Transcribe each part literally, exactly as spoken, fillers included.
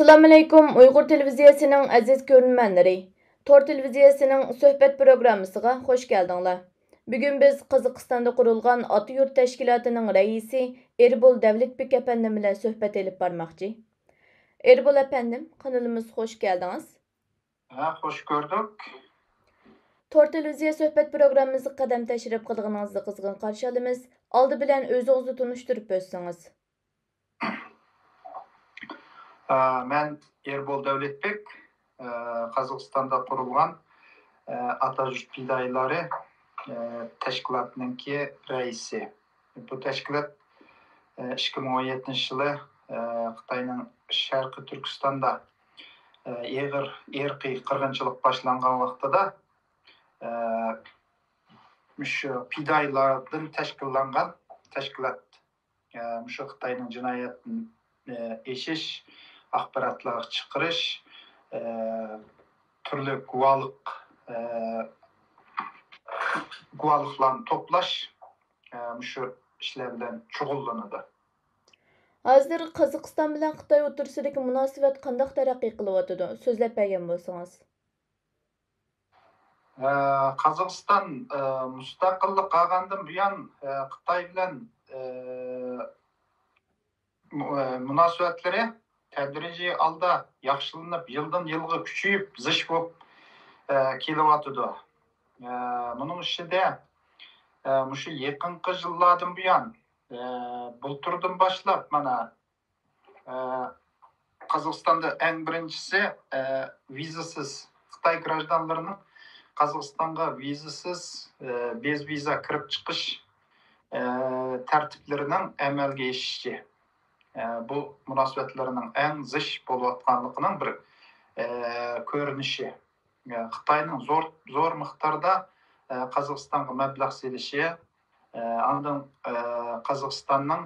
ئەسسالامۇئەلەيكۇم، ئۇيغۇر تېلېۋىزىيەسىنىڭ ئەزىز كۆرۈرمەنلىرى. تور تېلېۋىزىيەسىنىڭ سۆھبەت پروگراممىسىغا خوش كەلدىڭلار. بۈگۈن بىز قازاقىستاندا قۇرۇلغان ئاتا يۇرت تەشكىلاتىنىڭ رەئىسى ئېربول دەۋلەتبېك ئەپەندىم بىلەن سۆھبەت ئېلىپ بارماقچى. ئېربول ئەپەندىم، قانىلىمىزغا خوش كەلدىڭىز. ھە، خوش كۆردۇق. تور تېلېۋىزىيە سۆھبەت پروگراممىمىزغا قەدەم تەشرىپ قىلغىنىڭىزنى قىزغىن قارشى ئالىمىز. ئالدى بىلەن ئۆزىڭىزنى تونۇشتۇرۇپ ئۆتسىڭىز. ئە، مەن ئېربول دەۋلەتبېك، ئە، قازاقىستاندا قۇرۇلغان، ئە، ئاتا يۇرت پىدائىيلىرى، ئە، تەشكىلاتىنىڭكى رەئىسى. بۇ تەشكىلات، ئە، ئىككى مىڭ ئون يەتتىنچى يىلى، ئە، خىتاينىڭ شەرقىي تۈركىستاندا، ئە، ئېغىر ئىرقىي قىرغىنچىلىق باشلانغان ۋاقتىدا، ئە، مۇشۇ پىدائىيلاردىن تەشكىللەنگەن تەشكىلات، ئە، مۇشۇ خىتاينىڭ جىنايەتتىن، ئە، ئېشىش، ئاخباراتلارغا چىقىرىش، ئە، تۈرلۈك گۇۋاھلىق، ئە، گۇۋاھلىقلارنى توپلاش، ئە، مۇشۇ ئىشلار بىلەن شۇغۇللىنىدۇ. ھازىر قازاقىستان بىلەن خىتاي ئوتتۇرىسىدىكى مۇناسىۋەت قانداق تەرەققىي قىلىۋاتىدۇ؟ سۆزلەپ بەرگەن بولسىڭىز. ئە، قازاقىستان، ئە، مۇستەقىللىق ئالغاندىن بۇيان، ئە، خىتاي بىلەن، ئە، مۇ-، ئە، مۇناسىۋەتلىرى تەدرىجىي ھالدا ياخشىلىنىپ، يىلدىن يىلغا كۈچىيىپ، زىچ بولۇپ، ئە، كېلىۋاتىدۇ. ئە، بۇنىڭ ئىچىدە، ئە، مۇشۇ يېقىنقى يىللاردىن بۇيان، ئە، بۇلتۇردىن باشلاپ، مانا، ئە، قازاقىستاندا ئەڭ بىرىنچىسى، ئە، ۋىزىسىز خىتاي گراژدانلىرىنىڭ قازاقىستانغا ۋىزىسىز، ئە، بېز ۋىزا كىرىپ چىقىش، ئە، تەرتىپلىرىنىڭ ئەمەلگە ئېشىشى. ئە، بۇ مۇناسىۋەتلەرنىڭ ئەڭ زىچ بولۇۋاتقانلىقىنىڭ بىر، ئە، كۆرۈنۈشى. ئە، خىتاينىڭ زور، زور مىقداردا، ئە، قازاقىستانغا مەبلەغ سېلىشى، ئە، ئاندىن، ئە، قازاقىستاننىڭ،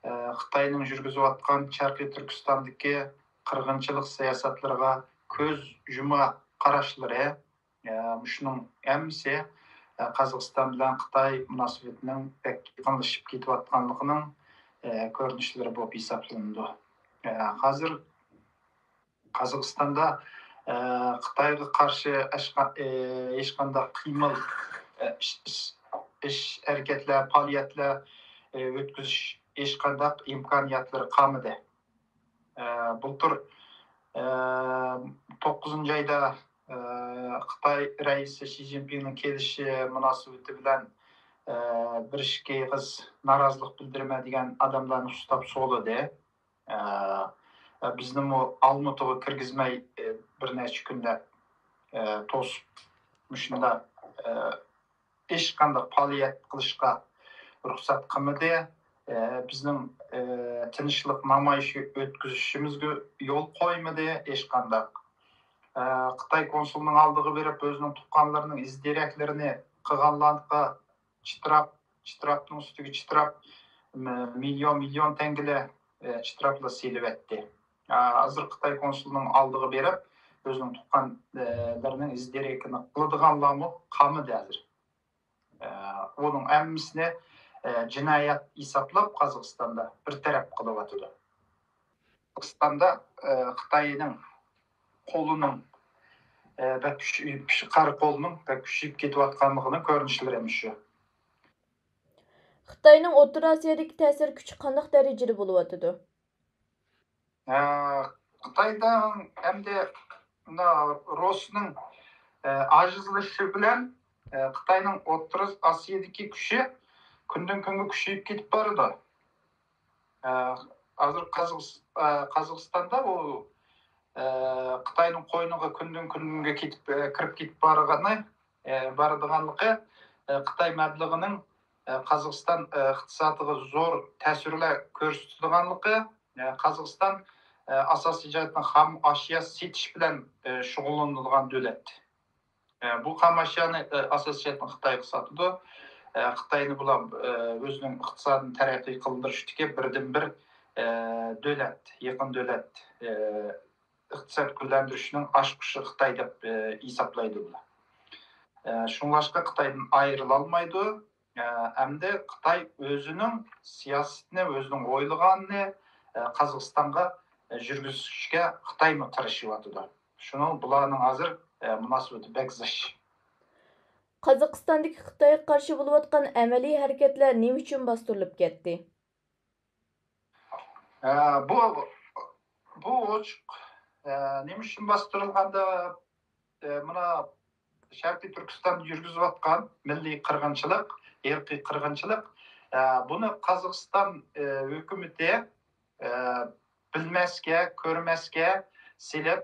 ئە، خىتاينىڭ يۈرگۈزۈۋاتقان شەرقىي تۈركىستاندىكى قىرغىنچىلىق سىياسەتلىرىگە كۆز يۇما قاراشلىرى، ئە، مۇشۇنىڭ ھەممىسى، ئە، قازاقىستان بىلەن خىتاي مۇناسىۋىتىنىڭ بەك يېقىنلىشىپ كېتىۋاتقانلىقىنىڭ، ئە، كۆرۈنۈشلىرى بولۇپ ھېسابلىنىدۇ. ئە، ھازىر قازاقىستاندا، ئە، خىتايغا قارشى ئەشقا-، ئە، ھېچقانداق قىيمىل، ئە، ئىش، ئىش، ئىش ھەرىكەتلەر، پائالىيەتلەر، ئە، ئۆتكۈزۈش ھېچقانداق ئىمكانىيەتلىرى قالمىدى. ئە، بۇلتۇر، ئە، توققۇزىنچى ئايدا، ئە، خىتاي رەئىسى شى جىنپىڭنىڭ كېلىشى مۇناسىۋىتى بىلەن، ئە، بىر ئىككى ئېغىز نارازىلىق بىلدۈرىمەن دېگەن ئادەملەرنى ئۇستاپ سولىدى. ئە، بىزنىمۇ ئالمۇتىغا كىرگۈزمەي، ئە، بىر نەچچە كۈنلەپ، ئە، توسۇپ، مۇشۇنداق، ئە، ھېچقانداق پائالىيەت قىلىشقا رۇخسەت قىلمىدى. ئە، بىزنىڭ، ئە، تىنچلىق نامايىشى ئۆتكۈزۈشىمىزگە يول قويمىدى ھېچقانداق. ئە، خىتاي كونسۇلىنىڭ ئالدىغا بېرىپ، ئۆزىنىڭ تۇغقانلىرىنىڭ ئىز دېرەكلىرىنى قىلغانلارغا چىتراپ، چىتراپنىڭ ئۈستىگە چىتراپ، م-، مىليون، مىليون تەڭگىلەر، ئە، چىتراپلا سېلىۋەتتى. ئە، ھازىر خىتاي كونسۇلىنىڭ ئالدىغا بېرىپ، ئۆزىنىڭ تۇغقانلىرىنىڭ ئىز دېرىكىنى قىلىدىغانلارمۇ قالمىدى ھازىر. ئە، ئۇنىڭ ھەممىسىنى، ئە، جىنايەت ھېسابلاپ قازاقىستاندا بىر تەرەپ قىلىۋاتىدۇ. قازاقىستاندا، ئە، خىتاينىڭ قولىنىڭ، ئە، بەك كۈچ-، كۈچ-، قارا قولىنىڭ بەك كۈچىيىپ كېتىۋاتقانلىقىنىڭ كۆرۈنۈشلىرى مۇشۇ. خىتاينىڭ ئوتتۇرا ئاسىيادىكى تەسىر كۈچى قانداق دەرىجىدە بولۇۋاتىدۇ؟ ئە، خىتاينىڭ ئەمدى مۇنا رۇسنىڭ، ئە، ئاجىزلىشىشى بىلەن، ئە، خىتاينىڭ ئوتتۇرا ئاسىيادىكى كۈچى كۈندىن كۈنگە كۈچىيىپ كېتىپ بارىدۇ. ئە، ھازىر قازاقىس-، ئە، قازاقىستاندا ئۇ، ئە، خىتاينىڭ قوينىغا كۈندىن كۈنگە كېتىپ، ئە، كىرىپ كېتىپ بارغىنى، ئە، بارىدىغانلىقى، ئە، خىتاي مەبلىغىنىڭ، ئە، قازاقىستان، ئە، ئىقتىسادىغا زور تەسىرلەر كۆرسىتىدىغانلىقى، ئە، قازاقىستان، ئە، ئاساسىي جەھەتتىن خام ئاشيا سېتىش بىلەن، ئە، شۇغۇللىنىدىغان دۆلەت. ئە، بۇ خام ئاشيانى، ئە، ئاساسىي جەھەتتىن خىتايغا ساتىدۇ. ئە، خىتاينى بۇلار، ئە، ئۆزىنىڭ ئىقتىسادىنى تەرەققىي قىلدۇرۇشتىكى بىردىنبىر، ئە، دۆلەت، يېقىن دۆلەت، ئە، ئىقتىساد گۈللەندۈرۈشنىڭ ئاچقۇچى خىتاي دەپ، ئە، ھېسابلايدۇ بۇلار. ئە، شۇڭلاشقا خىتايدىن ئايرىلالمايدۇ. ئە، ئەمدى خىتاي ئۆزىنىڭ سىياسىتىنى، ئۆزىنىڭ ئويلىغانىنى، ئە، قازاقىستانغا، يۈرگۈزۈشكە خىتايمۇ تىرىشىۋاتىدۇ. شۇنىڭ، بۇلارنىڭ ھازىر، ئە، مۇناسىۋىتى بەك زىچ. قازاقىستاندىكى خىتايغا قارشى بولۇۋاتقان ئەمەلىي ھەرىكەتلەر نېمە ئۈچۈن باستۇرۇلۇپ كەتتى؟ ئە، بۇ، بۇ ئوچۇق، ئە، نېمە ئۈچۈن باستۇرۇلغان دەپ، ئە، مانا شەرقىي تۈركىستاندا يۈرگۈزۈۋاتقان مىللىي قىرغىنچىلىق، ئىرقىي قىرغىنچىلىق، ئە، بۇنى قازاقىستان، ئە، ھۆكۈمىتى، ئە، بىلمەسكە، كۆرمەسكە سېلىپ،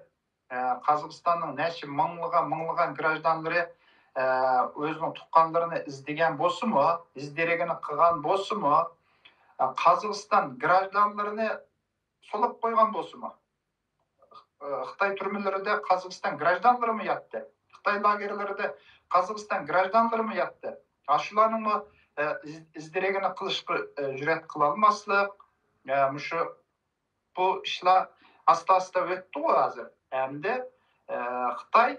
ئە، قازاقىستاننىڭ نەچچە مىڭلىغان، مىڭلىغان گراژدانلىرى، ئە، ئۆزىنىڭ تۇغقانلىرىنى ئىزدىگەن بولسىمۇ، ئىز دېرىكىنى قىلغان بولسىمۇ، ئە، قازاقىستان گراژدانلىرىنى سولاپ قويغان بولسىمۇ، ئە، خىتاي تۈرمىلىرىدە قازاقىستان گراژدانلىرىمۇ ياتتى. خىتاي لاگېرلىرىدا قازاقىستان گراژدانلىرىمۇ ياتتى. ئاشۇلارنىڭمۇ، ئە، ئىز، ئىز دېرىكىنى قىلىشقا، ئە، جۈرئەت قىلالماسلىق، ئە، مۇشۇ بۇ ئىشلار ئاستا-ئاستا ئۆتتىغۇ ھازىر. ئەمدى، ئە، خىتاي،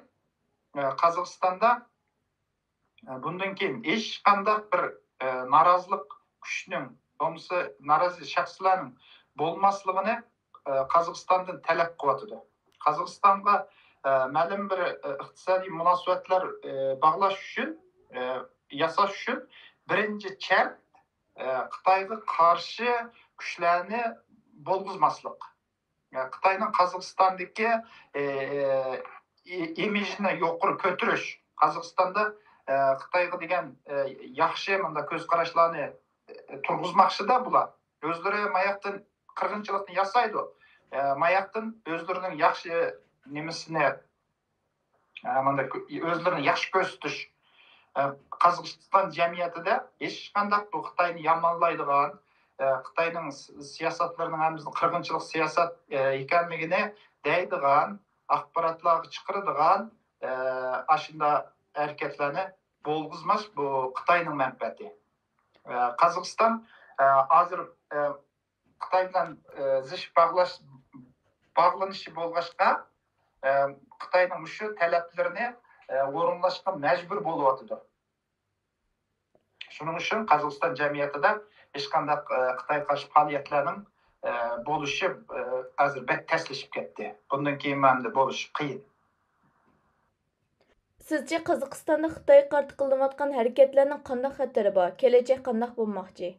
ئە، قازاقىستاندا، ئە، بۇندىن كېيىن ھېچقانداق بىر، ئە، نارازىلىق كۈچنىڭ بولمىسا نارازى شەخسلەرنىڭ بولماسلىقىنى، ئە، قازاقىستاندىن تەلەپ قىلىۋاتىدۇ. قازاقىستانغا، ئە، مەلۇم بىر، ئە، ئىقتىسادىي مۇناسىۋەتلەر، ئە، باغلاش ئۈچۈن، ئە، ياساش ئۈچۈن بىرىنچى شەرت، ئە، خىتايغا قارشى كۈچلەرنى بولغۇزماسلىق. ئە، خىتاينىڭ قازاقىستاندىكى، ئە، ئى-، ئىمىجىنى يۇقىرى كۆتۈرۈش. قازاقىستاندا، ئە، خىتايغا دېگەن، ئە، ياخشى مۇنداق كۆز قاراشلارنى، ئە، تۇرغۇزماقچىدا بۇلار. ئۆزلىرى ماياقتىن قىرغىنچىلىقنى ياسايدۇ. ئە، ماياقتىن ئۆزلىرىنىڭ ياخشى نېمىسىنى، ئە، مانا ئۆزلىرىنى ياخشى كۆرسىتىش. ئە، قازاقىستان جەمئىيىتىدە ھېچقانداق بۇ خىتاينى يامانلايدىغان، ئە، خىتاينىڭ س-، سىياسەتلىرىنىڭ ھەممىسىنى قىرغىنچىلىق سىياسەت، ئە، ئىكەنلىكىنى دەيدىغان، ئاخباراتلارغا چىقىرىدىغان، ئە، ئاشۇنداق ھەرىكەتلەرنى بولغۇزماس، بۇ خىتاينىڭ مەنپەئەتى. ئە، قازاقىستان، ئە، ھازىر، ئە، خىتاي بىلەن، ئە، زىچ باغلاش، باغلىنىشى بولغاچقا، ئە، خىتاينىڭ مۇشۇ تەلەپلىرىنى، ئە، ئورۇنلاشقا مەجبۇر بولۇۋاتىدۇ. شۇنىڭ ئۈچۈن قازاقىستان جەمئىيىتىدە ھېچقانداق، ئە، خىتايغا قارشى پائالىيەتلەرنىڭ، ئە، بولۇشى، ئە، ھازىر بەك تەسلىشىپ كەتتى. بۇندىن كېيىن ئەمدى بولۇشى قىيىن. سىزچە قازاقىستاندا خىتايغا قارىتا قىلىنىۋاتقان ھەرىكەتلەرنىڭ قانداق خەتىرى بار؟ كېلەچەك قانداق بولماقچى؟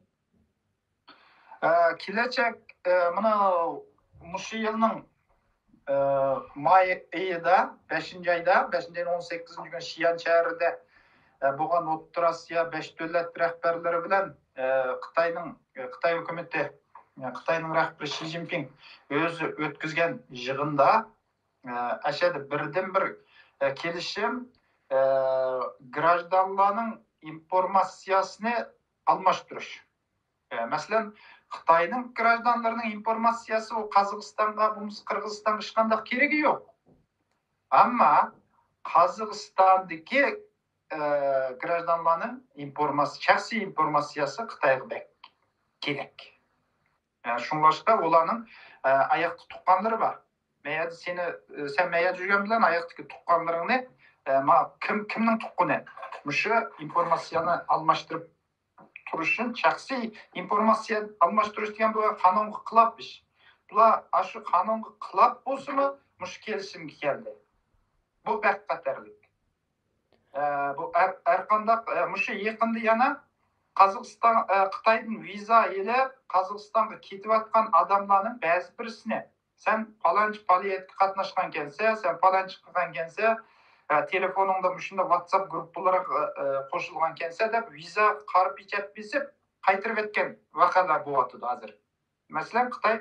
ئە، كېلەچەك، ئە، مانا مۇشۇ يىلنىڭ، ئە، ماي ئېيىدا، بەشىنچى ئايدا، بەشىنچى ئاينىڭ ئون سەككىزىنچى كۈنى شىيەن شەھىرىدە، ئە، بولغان ئوتتۇرا ئاسىيا بەش دۆلەت رەھبەرلىرى بىلەن، ئە، خىتاينىڭ، ئە، خىتاي ھۆكۈمىتى، ئە، خىتاينىڭ رەھبىرى شى جىنپىڭ ئۆزى ئۆتكۈزگەن يىغىندا، ئە، ئەشەدە بىردىنبىر، ئە، كېلىشىم، ئە، گراژدانلارنىڭ ئىنفورماتسىيەسىنى ئالماشتۇرۇش. ئە، مەسىلەن، خىتاينىڭ گراژدانلىرىنىڭ ئىنفورماتسىيەسى ئۇ قازاقىستانغا، بولمىسا قىرغىزىستانغا ھېچقانداق كېرىكى يوق. ئەمما قازاقىستاندىكى، ئە، گراژدانلارنىڭ ئىنفورماتس-، شەخسىي ئىنفورماتسىيەسى خىتايغا بەك كېرەك. ئە، شۇڭلاشقا ئۇلارنىڭ، ئە، ئاياقتا تۇغقانلىرى بار. مەيەردە سېنى، ئە، سەن مەيەردە يۈرگەن بىلەن ئاياقتىكى تۇغقانلىرىڭنى، ئە، ما-، كىم، كىمنىڭ تۇغقىنى؟ مۇشۇ ئىنفورماتسىيەنى ئالماشتۇرۇپ تۇرۇشۇن، شەخسىي ئىنفورماتسىيە ئالماشتۇرۇش دېگەن بۇ قانۇنغا خىلاپ ئىش. بۇلار ئاشۇ قانۇنغا خىلاپ بولسىمۇ مۇشۇ كېلىشىمگە كەلدى. بۇ بەك خەتەرلىك. ئە، بۇ ھەر، ھەر قانداق، ئە، مۇشۇ يېقىندا يەنە قازاقىستان، ئە، خىتايدىن ۋىزا ئېلىپ، قازاقىستانغا كېتىۋاتقان ئادەملەرنىڭ بەزى بىرسىنى، سەن پالانچى پائالىيەتكە قاتناشقانكەنسەن، سەن پالانچى قىلغانكەنسەن، ئە، تېلېفونۇڭدا مۇشۇنداق ۋاتساپ گۇرۇپپىلىرىغا، ئە، قوشۇلغانكەنسەن دەپ ۋىزا قارا پېچەت بېسىپ قايتۇرۇۋەتكەن ۋەقەلەر بولۇۋاتىدۇ ھازىر. مەسىلەن، خىتاي،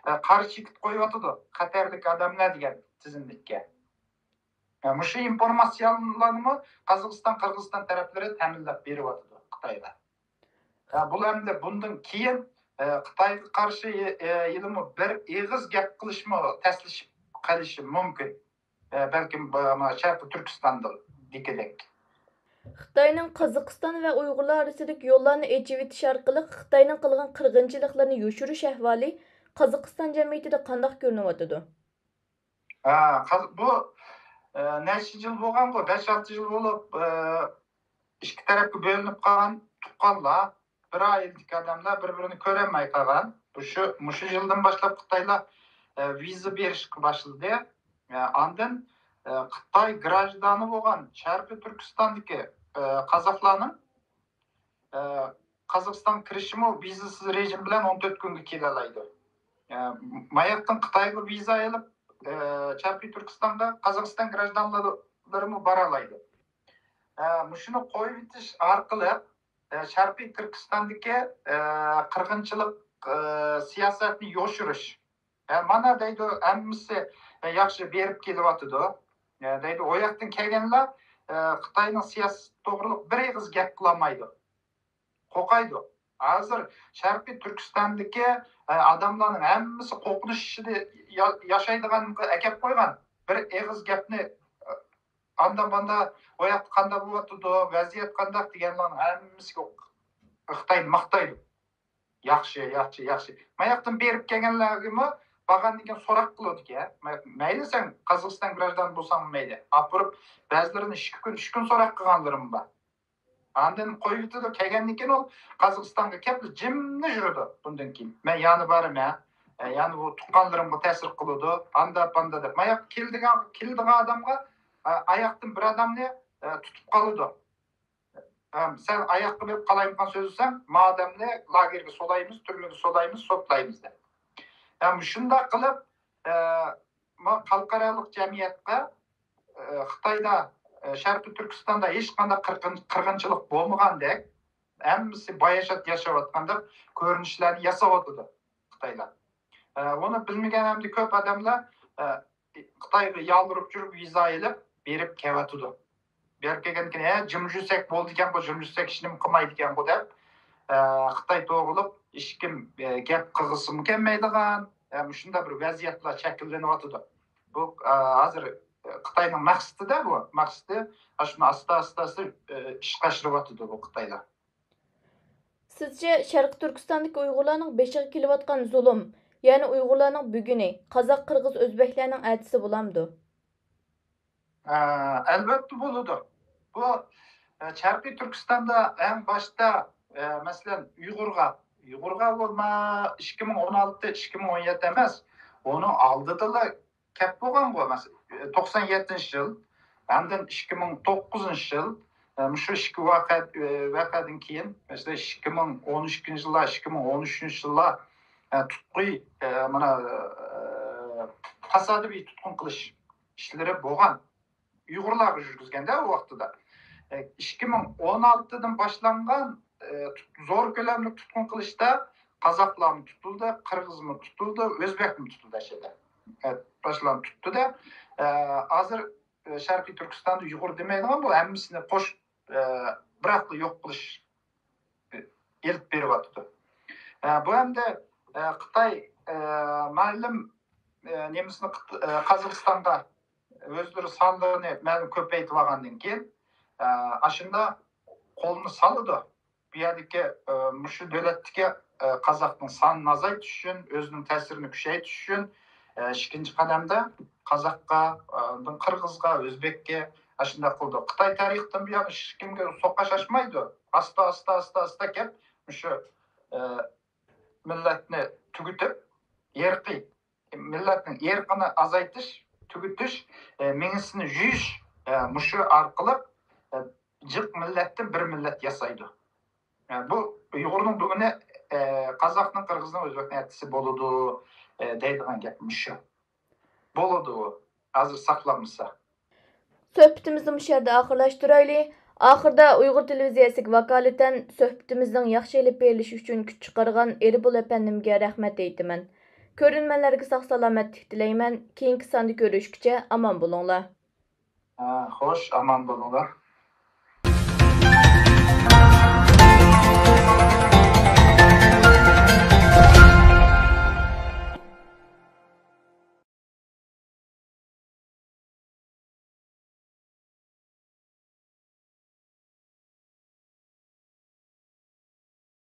ئە، قارا چېكىت قويۇۋاتىدۇ، خەتەرلىك ئادەملەر دېگەن تىزىملىككە. ئە، مۇشۇ ئىنفورماتسىيەلەرنىمۇ قازاقىستان، قىرغىزىستان تەرەپلىرى تەمىنلەپ بېرىۋاتىدۇ خىتايغا. ئە، بۇلار ئەمدى بۇندىن كېيىن، ئە، خىتايغا قارشى، ئە، ھېلىمۇ بىر ئېغىز گەپ قىلىشمۇ تەسلىشىپ قېلىشى مۇمكىن. ئە، بەلكىم بۇ، مانا، شەرقىي تۈركىستاندىكىدەك. خىتاينىڭ قازاقىستان ۋە ئۇيغۇرلار ئارىسىدىكى يوللارنى ئېچىۋېتىش ئارقىلىق خىتاينىڭ قىلغان قىرغىنچىلىقلىرىنى يوشۇرۇش ئەھۋالى قازاقىستان جەمئىيىتىدە قانداق كۆرۈنۈۋاتىدۇ؟ ھە، قاز-، بۇ، ئە، نەچچە يىل بولغانغۇ، بەش-ئالتە يىل بولۇپ، ئە، ئىككى تەرەپكە بۆلۈنۈپ قالغان تۇغقانلار، بىر ئائىلىدىكى ئادەملەر بىر-بىرىنى كۆرەلمەي قالغان. مۇشۇ، مۇشۇ يىلدىن باشلاپ خىتايلار، ئە، ۋىزا بېرىشكە باشلىدى. ئە، ئاندىن، ئە، خىتاي گراژدانى بولغان شەرقىي تۈركىستاندىكى، ئە، قازاقلارنىڭ، ئە، قازاقىستانغا كىرىشىمۇ ۋىزىسىز رېجىم بىلەن ئون تۆت كۈنگە كېلەلەيدۇ. ئە، ماياقتىن خىتايغا ۋىزا ئېلىپ، ئە، شەرقىي تۈركىستانغا قازاقىستان گراژدانلىرىمۇ بارالايدۇ. ئە، مۇشۇنى قويۇۋېتىش ئارقىلىق، ئە، شەرقىي تۈركىستاندىكى، ئە، قىرغىنچىلىق، ئە، سىياسەتنى يوشۇرۇش. ئە، مانا دەيدۇ، ھەممىسى، ئە، ياخشى بېرىپ كېلىۋاتىدۇ. ئە، دەيدۇ، ئۇ ياقتىن كەلگەنلەر، ئە، خىتاينىڭ سىياسىتى توغرىلىق بىر ئېغىز گەپ قىلالمايدۇ. قورقايدۇ. ھازىر شەرقىي تۈركىستاندىكى، ئە، ئادەملەرنىڭ ھەممىسى قورقۇنچ ئىچىدە يا-، ياشايدىغانغا ئەكەپ قويغان. بىر ئېغىز گەپنى، ئە، ئاندا ماندا، ئۇ ياقتا قانداق بولۇۋاتىدۇ، ۋەزىيەت قانداق دېگەنلەرنىڭ ھەممىسىگە خىتاينى ماختايدۇ. ياخشى، ياخشى، ياخشى. ماياقتىن بېرىپ كەلگەنلەرگىمۇ بارغاندىن كېيىن سوراق قىلىدىكەن. مە-، مەيلى سەن قازاقىستان گراژدانى بولساڭمۇ مەيلى. ئاپىرىپ بەزىلىرىنى ئىككى كۈن، ئۈچ كۈن سوراق قىلغانلىرىمۇ بار. ئاندىن قويۇۋېتىدۇ. كەلگەندىن كېيىن ئۇ قازاقىستانغا كەپلا جىملا يۈرىدۇ بۇندىن كېيىن. مەن يەنە بارىمەن. ئە، يەنە بۇ تۇغقانلىرىمغا تەسىر قىلىدۇ. ئاندا پاندا دەپ. ماياق كېلىدىغان، كېلىدىغان ئادەمگە، ئە، ئاياقتىن بىر ئادەمنى، ئە، تۇتۇپ قالىدۇ. ئە، سەن ئاياققا بېرىپ قالايمىقان سۆزلىسەڭ، ما ئادەمنى لاگېرغا سولايمىز، تۈرمىگە سولايمىز، سوتلايمىز دەپ. ئە، مۇشۇنداق قىلىپ، ئە، ما خەلقئارالىق جەمئىيەتكە، ئە، خىتايدا، ئە، شەرقىي تۈركىستاندا ھېچقانداق قىرغىن-، قىرغىنچىلىق بولمىغاندەك، ھەممىسى باياشات ياشاۋاتقاندەك كۆرۈنۈشلەرنى ياساۋاتىدۇ خىتايلار. ئە، ئۇنى بىلمىگەن ھەمدە كۆپ ئادەملەر، ئە، خىتايغا يالۋۇرۇپ يۈرۈپ ۋىزا ئېلىپ بېرىپ كېلىۋاتىدۇ. بېرىپ كەلگەندىن كېيىن، ھە، جىمجۈسەك بولىدىكەنغۇ، جىمجۈسەك ھېچنېمە قىلمايدىكەنغۇ دەپ، ئە، خىتاي توغرۇلۇق ھېچكىم، ئە، گەپ قىلغۇسىمۇ كەلمەيدىغان، ئە، مۇشۇنداق بىر ۋەزىيەتلەر شەكىللىنىۋاتىدۇ. بۇ، ئە، ھازىر، ئە، خىتاينىڭ مەقسىتى-دە بۇ. مەقسىتى ئاشۇنى ئاستا، ئاستا، ئاستا، ئە، ئىشقا ئاشۇرۇۋاتىدۇ بۇ خىتايلار. سىزچە، شەرقىي تۈركىستاندىكى ئۇيغۇرلارنىڭ بېشىغا كېلىۋاتقان زۇلۇم، يەنى ئۇيغۇرلارنىڭ بۈگۈنى، قازاق، قىرغىز، ئۆزبەكلەرنىڭ ئەتىسى بولامدۇ؟ ئە، ئەلۋەتتە بولىدۇ. بۇ، ئە، شەرقىي تۈركىستاندا ئەڭ باشتا، ئە، مەسىلەن، ئۇيغۇرغا، ئۇيغۇرغا بولما ئىككى مىڭ ئون ئالتە، ئىككى مىڭ ئون يەتتە ئەمەس، ئۇنىڭ ئالدىدىلا كەپ بولغانغۇ، مەسىلەن، توقسان يەتتىنچى يىل، ئاندىن ئىككى مىڭ توققۇزىنچى يىل، ئە، مۇشۇ ئىككى ۋەقە-، ئە، ۋەقەدىن كېيىن، مەسىلەن، ئىككى مىڭ ئون ئىككىنچى يىللار، ئىككى مىڭ ئون ئۈچىنچى يىللار، ئە، تۇتقۇ، ئە، مانا، ئە، تاسادىپىي تۇتقۇن قىلىش ئىشلىرى بولغان. ئۇيغۇرلارغا يۈرگۈزگەندە ئۇ ۋاقتىدا. ئە، ئىككى مىڭ ئون ئالتىدىن باشلانغان، ئە، تۇت-، زور كۆلەملىك تۇتقۇن قىلىشتا قازاقلارمۇ تۇتۇلدى، قىرغىزمۇ تۇتۇلدى، ئۆزبەكمۇ تۇتۇلدى ئەسلىدە. ئە، باشلارنى تۇتتى-دە، ئە، ھازىر، ئە، شەرقىي تۈركىستاندا ئۇيغۇر دېمەيدىغان بۇ ھەممىسىنى قوشۇپ، ئە، بىراقلا يوق قىلىش، ئە، ئېلىپ بېرىۋاتىدۇ. ئە، بۇ ھەمدە، ئە، خىتاي، ئە، مەلۇم، ئە، نېمىسىنى قىت-، ئە، قازاقىستانغا ئۆزلىرى سانلىرىنى مەلۇم كۆپەيتىۋالغاندىن كېيىن، ئە، ئاشۇندا قولىنى سالىدۇ. بۇ يەردىكى، ئە، مۇشۇ دۆلەتتىكى، ئە، قازاقنىڭ سانىنى ئازايتىش ئۈچۈن، ئۆزىنىڭ تەسىرىنى كۈچەيتىش ئۈچۈن، ئە، ئىككىنچى قەدەمدە قازاققا، ئە، قىرغىزغا، ئۆزبەككە ئاشۇنداق قىلىدۇ. خىتاي تارىختىن بۇيان ھېچكىمگە سوققاش ئاچمايدۇ. ئاستا، ئاستا، ئاستا، ئاستا كەپ، مۇشۇ، ئە، مىللەتنى تۈگىتىپ، ئىرقىي، مىللەتنىڭ ئىرقىنى ئازايتىش، تۈگىتىش، ئە، مېڭىسىنى يۇيۇش، ئە، مۇشۇ ئارقىلىق، ئە، جىق مىللەتتىن بىر مىللەت ياسايدۇ. ئە، بۇ ئۇيغۇرنىڭ بۈگۈنى، ئە، قازاقنىڭ، قىرغىزنىڭ، ئۆزبەكنىڭ ئەتىسى بولىدۇ، ئە، دەيدىغان گەپ مۇشۇ. بولىدۇ ئۇ، ھازىر ساقلانمىسا. سۆھبىتىمىزنى مۇشۇ يەردە ئاخىرلاشتۇرايلى. ئاخىردا ئۇيغۇر تېلېۋىزىيەسىگە ۋاكالىتەن سۆھبىتىمىزنىڭ ياخشى ئېلىپ بېرىلىشى ئۈچۈن كۈچ چىقارغان ئېرىبول ئەپەندىمگە رەھمەت ئېيتىمەن. كۆرۈرمەنلەرگە ساق-سالامەتلىك تىلەيمەن. كېيىنكى ساندا كۆرۈشكىچە ئامان بولۇڭلار. ھە، خوش، ئامان بولۇڭلار.